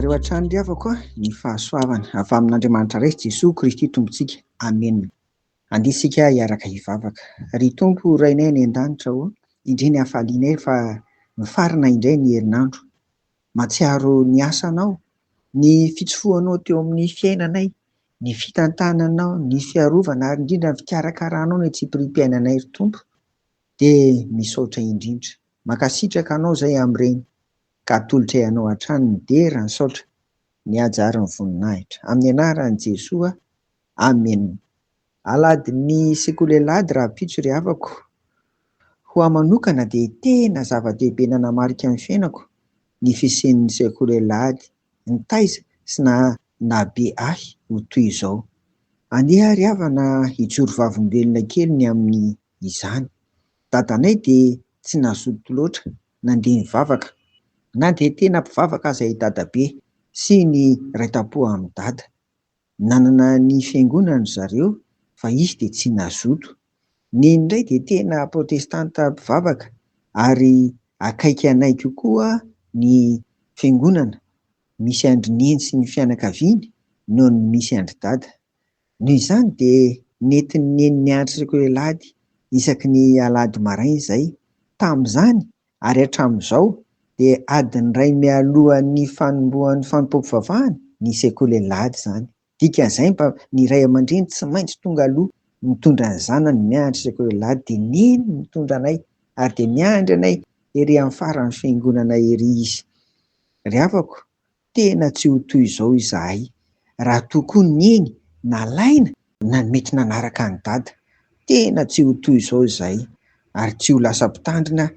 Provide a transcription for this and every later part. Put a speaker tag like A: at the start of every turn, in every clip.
A: aminareo hatrany ry havako a, ny fahasoavana avy amin'Andriamanitra Ray sy Jesoa Kristy Tompontsika. Amena. Andeha isika hiaraka hivavaka. Ry Tompo Rainay any an-danitra ô, indrey ny hafalianay fa mifarana indray ny herinandro. Mahatsiaro ny asanao, ny fitsofohanao teo amin'ny fiainanay, ny fitantananao, ny fiarovana ary indrindra ny fikarakaranao ny antsipiriam-piainanay ry Tompo, dia misaotra indrindra. Mankasitraka Anao izay amin'ireny ka atolotray Anao hatrany ny dera, ny saotra, ny haja ary ny voninahitra. Amin'ny anaran'i Jesoa, Amena. Alahadin'ny sekoly alahady rahampitso ry havako. Ho ahy manokana dia tena zava-dehibe nanamarika ny fiainako ny fisian'ny sekoly alahady nitaiza sy nahabe ahy ho toy izao. Andeha ary havana hijoro vavolombelona kely ny amin'ny izany. Dadanay dia tsy nazoto loatra nandeha nivavaka na dia tena mpivavaka aza i dadabe sy ny ray tampo amin'i dada. Nanana ny fiangonany ry zareo fa izy dia tsy nazoto. Neny indray dia tena protestanta mpivavaka ary akaiky anay kokoa ny fiangonana misy an-dry Neny sy ny fianakaviany noho ny misy an-dry Dada. Noho izany dia nentin'i Neny niandry sekoly alahady isaky ny alahady maraina izay. Tamin'izany ary hatramin'izao dia adiny iray mialohan'ny fanombohan'ny fanompoam-pivavahana ny sekoly alahady izany. Dikan'izay mba ny ray aman-dreny tsy maintsy tonga aloha mitondra ny zanany miandry sekoly alahady dia neny mitondra anay ary dia miandry anay ery amin'ny faran'ny fiangonana ery izy. Ry havako, Tena tsy ho toy izao izahay raha toa koa Neny nalaina na mety nanaraka an'i Dada. Tena tsy ho toy izao izahay ary tsy ho lasa mpitandrina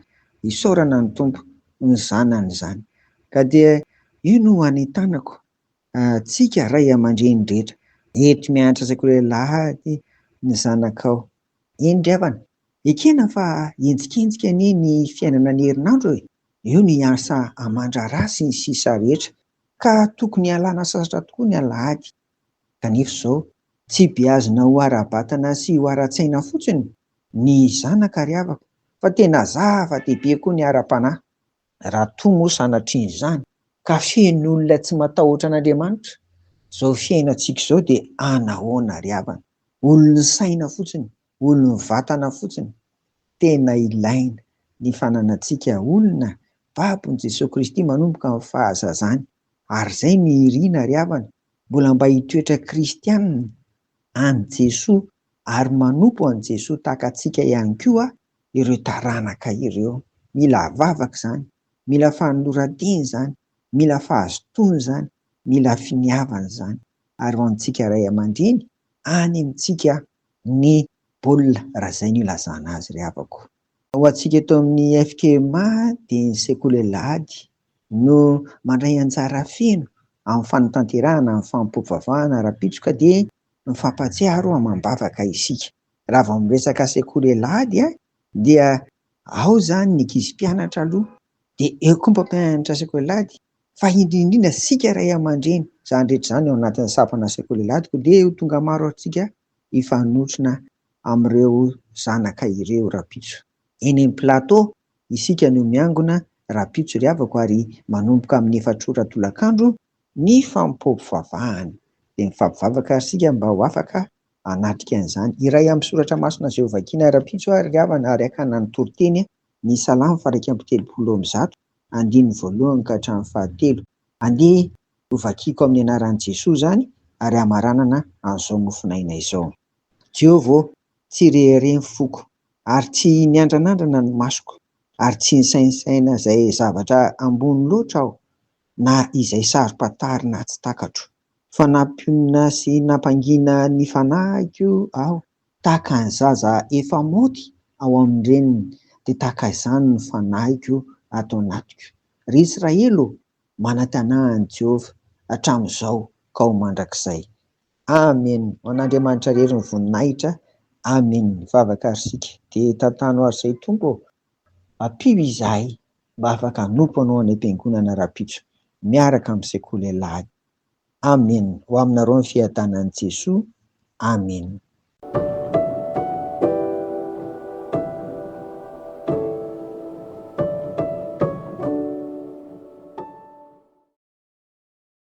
A: isaorana ny Tompo ny zanany izany. Ka dia io no anentanako antsika ray aman-dreny rehetra. Eto mianatra sekoly alahady ny zanakao. Eny ry havana, ekena fa henjikenjika anie ny fiainana ny herinandro e! Eo ny asa aman-draharaha sy ny sisa rehetra ka tokony hialana sasatra tokoa ny alahady. Kanefa izao, tsy beazina ho ara-batana sy ho ara-tsaina fotsiny ny zanaka ry havako fa tena zava-dehibe koa ny ara-panahy. Raha toa moa sanatrian'izany ka feno olona tsy matahotra an'Andriamanitra izao fiainantsika izao dia anahoana ry havana? Olon'ny saina fotsiny, olon'ny vatana fotsiny. Tena ilaina ny fananantsika olona babon'i Jesoa Kristy manomboka amin'ny fahazazany. Ary izay no irina ry havana, mbola mba hitoetra kristianina an'i Jesoa ary manompo an'i Jesoa tahaka antsika ihany koa ireo taranaka ireo. Mila vavaka izany, mila fanoloran-tena izany, mila fahazotoana izany, mila finiavana izany. Ary ho antsika ray aman-dreny, any amintsika ny baolina raha izay no ilazana azy ry havako. Ho antsika eto amin'ny FKMA dia ny sekoly alahady no mandray anjara feno amin'ny fanatanterahana ny fanompoam-pivavahana rahampitso ka dia mifampahatsiaro amam-bavaka isika. Raha vao miresaka sekoly alahady dia ao izany ny ankizy mpianatra aloha dia eo koa ny mpampianatra sekoly alahady fa indrindra indrindra isika ray aman-dreny, izany rehetra izany ao anatin'ny sampana sekoly alahady koa dia ho tonga maro antsika hifanotrona amin'ireo zanaka ireo rahampitso. Eny amin'ny plateau isika no miangona rahampitso ry havako ary manomboka amin'ny efatr'ora tolakandro ny fanompoam-pivavahana. Dia mifampivavaka ary isika mba ho afaka hanatrika an'izany. Iray amin'ny soratra masina izay hovakiana rahampitso ary ry havana ary hakana ny toriteny ny Salamo faha 131, andininy voalohany ka hatramin'ny fahatelo. Andeha hovakiako amin'ny anaran'i Jesoa izany ary hamaranana an'izao mofon'aina izao. Jehovah ô, tsy rehareha ny foko, ary tsy niandranandrana ny masoko, ary tsy nisaintsaina izay zavatra ambony loatra aho, na izay saro-pantarina tsy takatro. Fa nampionona sy nampangina ny fanahiko aho, tahaka ny zaza efa maoty ao amin-dreniny, dia tahaka izany ny fanahiko ato anatiko. Ry Israely ô, manantenà an'i Jehovah hatramin'izao ka ho mandrakizay. Amen! Ho an'Andriamanitra irery ny voninahitra. Amen! Mivavaka ary isika. Dia tantano ary izay Tompo ô! Ampio izahay mba afaka hanompo Anao any am-piangonana rahampitso miaraka amin'ny sekoly alahady. Amen! Ho aminareo ny fiadanan'i Jesoa. Amen!